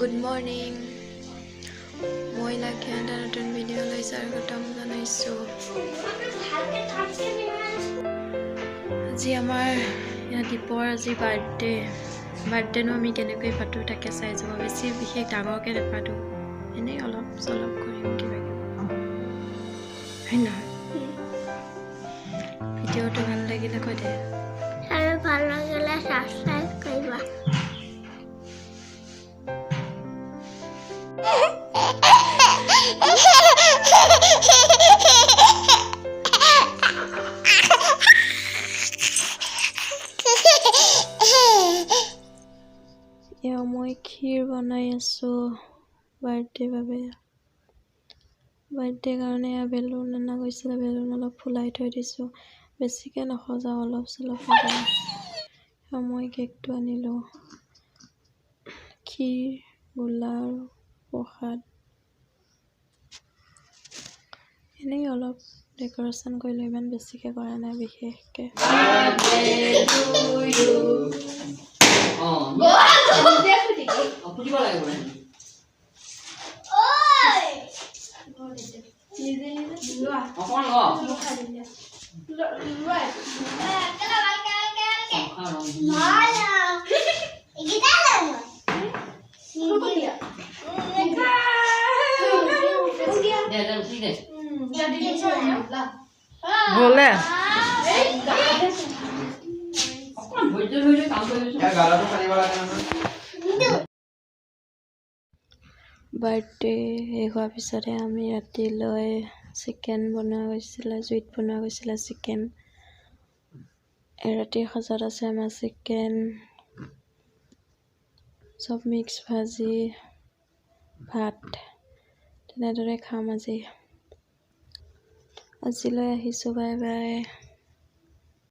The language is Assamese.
গুড মৰ্ণিং, মই লাখে এটা নতুন ভিডিঅ'লৈ স্বাগতম জনাইছোঁ। আজি আমাৰ ইয়াত দীপৰ আজি বাৰ্থডে। বাৰ্থডেনো আমি কেনেকৈ পাতোঁ তাকে চাই যাব। বেছি বিশেষ ডাঙৰকৈ নাপাতোঁ, এনেই অলপ চলপ কৰিম কিবা কিবি, হয় নহয়? ভিডিঅ'টো ভাল লাগিলে কৈ দে। আৰু ভাল লাগিলে ছাবস্ক্ৰাইব কৰিবা। এয়া মই ক্ষীৰ বনাই আছোঁ বাৰ্থডে বাবে। বাৰ্থডে কাৰণে এয়া বেলুন অনা গৈছিলে, বেলুন অলপ ফুলাই থৈ দিছোঁ। বেছিকৈ নসজাওঁ, অলপ চলপ সজাওঁ। এয়া মই কেকটো আনিলোঁ, ক্ষীৰ, গোলা আৰু প্ৰসাদ। এনেই অলপ ডেক'ৰেশ্যন কৰিলোঁ, ইমান বেছিকৈ কৰা নাই বিশেষকৈ। হ'লে বাৰ্থডে শেষ হোৱাৰ পিছতে আমি ৰাতিলৈ চিকেন বনোৱা গৈছিলে, জুইত বনোৱা গৈছিলে চিকেন। ৰাতিৰ সাজত আছে আমাৰ চিকেন, চব মিক্স ভাজি, ভাত, তেনেদৰে খাম আজি। আজিলৈ আহিছোঁ, বাই বাই।